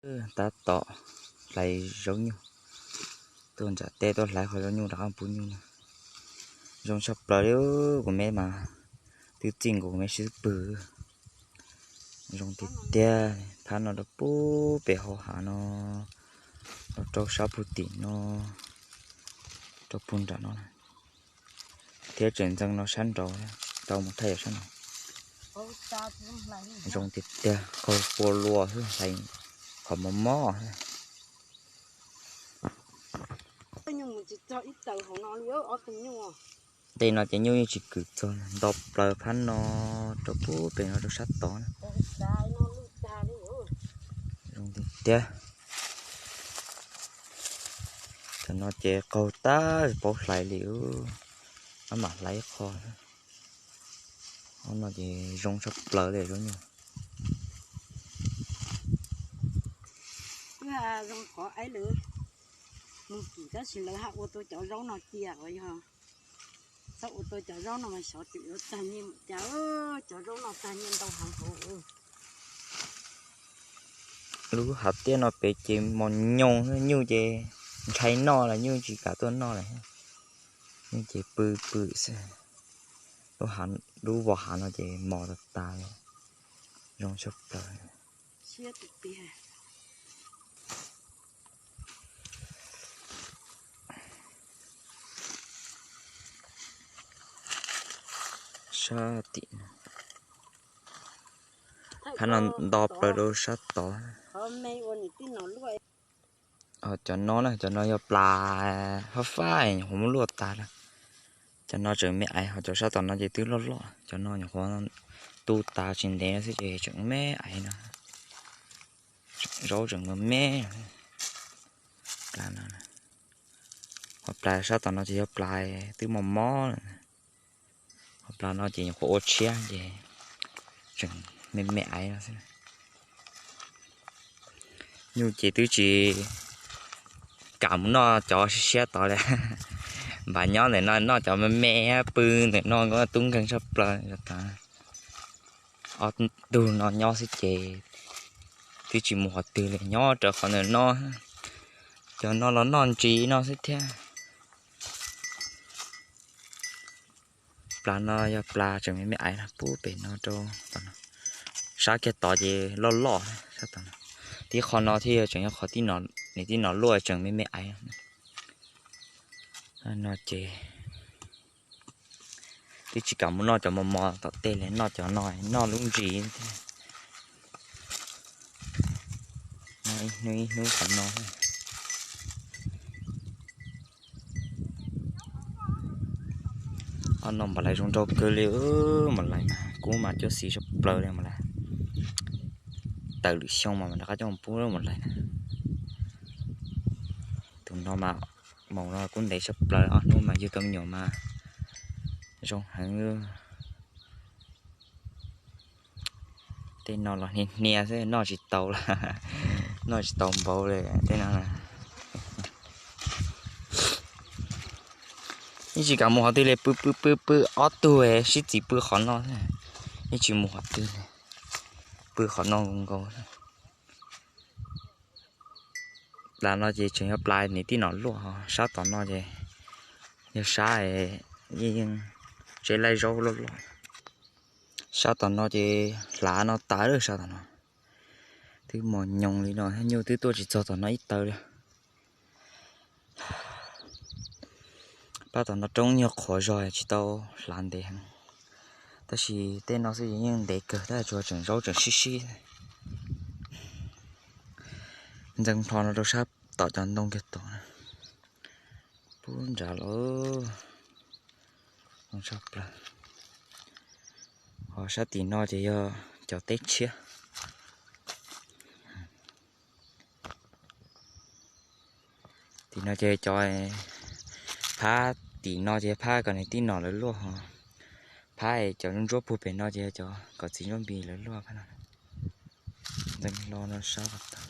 Tab tom hlais zaub nyuj, tuaj nram teb tuaj hlais qhov zaub nyuj rov qab pub nyuj na. Zoo tshaj plaws li, kuv me mas twb txij nkaus kuv me sib pwg. Zoo tiag tiag, phab no rau pub pem hauv hav no, rau rau sab pug tim no, rau pug nram no, thiab tseem ntxeev no sab nraud, rau mus thaij yam sab no. Zoo tiag tiag, qaug pua luas xwb, hlais qhov mos mob. Tej no ces nyuj yeej tsis kwm txog, nto plaws phab no rau pub pem no rau sab tod na. Zoo tiag tiag. Cov no ces qaug tag paub hlais li, mam hlais ib qho. Ob no ces zoo tshaj plaws li zaub nyuj. Zoo qhov aib lawv mus kim tab sis lawv haj ua tau cov zaub no cia os, yog txhob ua tau cov zaub no mas xyov twm yuav tag nyiaj mus cas, cov zaub no tag nyiaj ntau heev hauv. Lub hav tiaj no pem ces mos nyoos, nyuj ces ntshai noj lawm, nyuj tsis kam tuaj noj lawm, nyuj ces pw pw xwb. Lub vos hav no ces mos tas tas li, zoo tshaj plaws. Sab tim no, phab no nto plaws rau sab tod. Cov no na, cov no yog plas fab fab, nyuam qhuav muab luaj tas lawm. Cov no tseem me aiv, ho cov sab tom no ces twb loj loj. Cov no nyuam qhuav tu tas tsis ntev no xwb ces tseem me aiv no. Zaub tseem me me. Plas no, ho plas sab tom no ces yog plas twb mos mob lawm. Ho plas no ces nyuam qhuav ua tshiab ces tseem me me aiv no xwb. Nyuj ces twb tsis kam mus noj cov siab siab tod li. Npam nyob ntawm no noj cov me me, pw ntawm no tub nkeeg tshaj plaws. Ob tug no nyob xwb ces twb tsis mus qhov twg li, nyob raws qhov ntawm no. Cov no los noj ntsis no xwb thiab. Plas no yog plas tseem me me aiv no, pub pem no rau tom no. Sab kiag tod ces loj loj sab tom no. Tib qho no thiaj yog tseem yog qhov tij no, nws tij no luaj tseem me me aiv. No ces twb tsis kam mus noj cov mos mos tom tej li, noj cov no noj lub ntsis thiab. Noj ib hnub ib hnub qhov no. Ob no Maum Lais zoo nraug kawg li, Maum Lais na, kub mas cuab xis tshaj plaws li Maum Lais. Tawm lwm xyoo mas mam rov qab coj mus pub Maum Lais na. Tus no mas maum no kub ntev tshaj plaws, ob hnub mas yug tau me nyuam mas zoo heev. Tej no los hnia hnia xwb, noj tsis tau, noj tsis tau npaum li tej no. Yeej tsis kam mus qhov twg li, pw pw pw pw ob tug sib txiv pw qhov no, yeej tsis mus qhov twg li, pw qhov no nkaus nkaus. Plas no ces tseem yog plas nws tij nom luaj, sab tom no ces yog sab yeej yeej tsev laij zaub luaj luaj. Sab tom no ces hlav no tas lawm, sab tom no twb mos nyoos li no, nyuj twb tuaj tsis txog tom no ib taw li. Pab tom no roob nyuag qhuav zog tsis tau hlav ntev heev, tab sis tej no xwb yeej ntev kawg, tab tsuas tseem zaub tseem sib sib. Ntxeev hlo no rau sab tom cov ntoo kiag tom, pub nrad los zoo tshaj plaws. Ho sab tim no ces yog cov teb tshiab. Tim no ces cov, phab tim no ces phab kom nws tij nom lawv luaj ho, phab cov ntsuab puag pem no ces yog cov kom txiv ntsuab npis lawv luaj phab no. Ntxeev hlo no sab tom,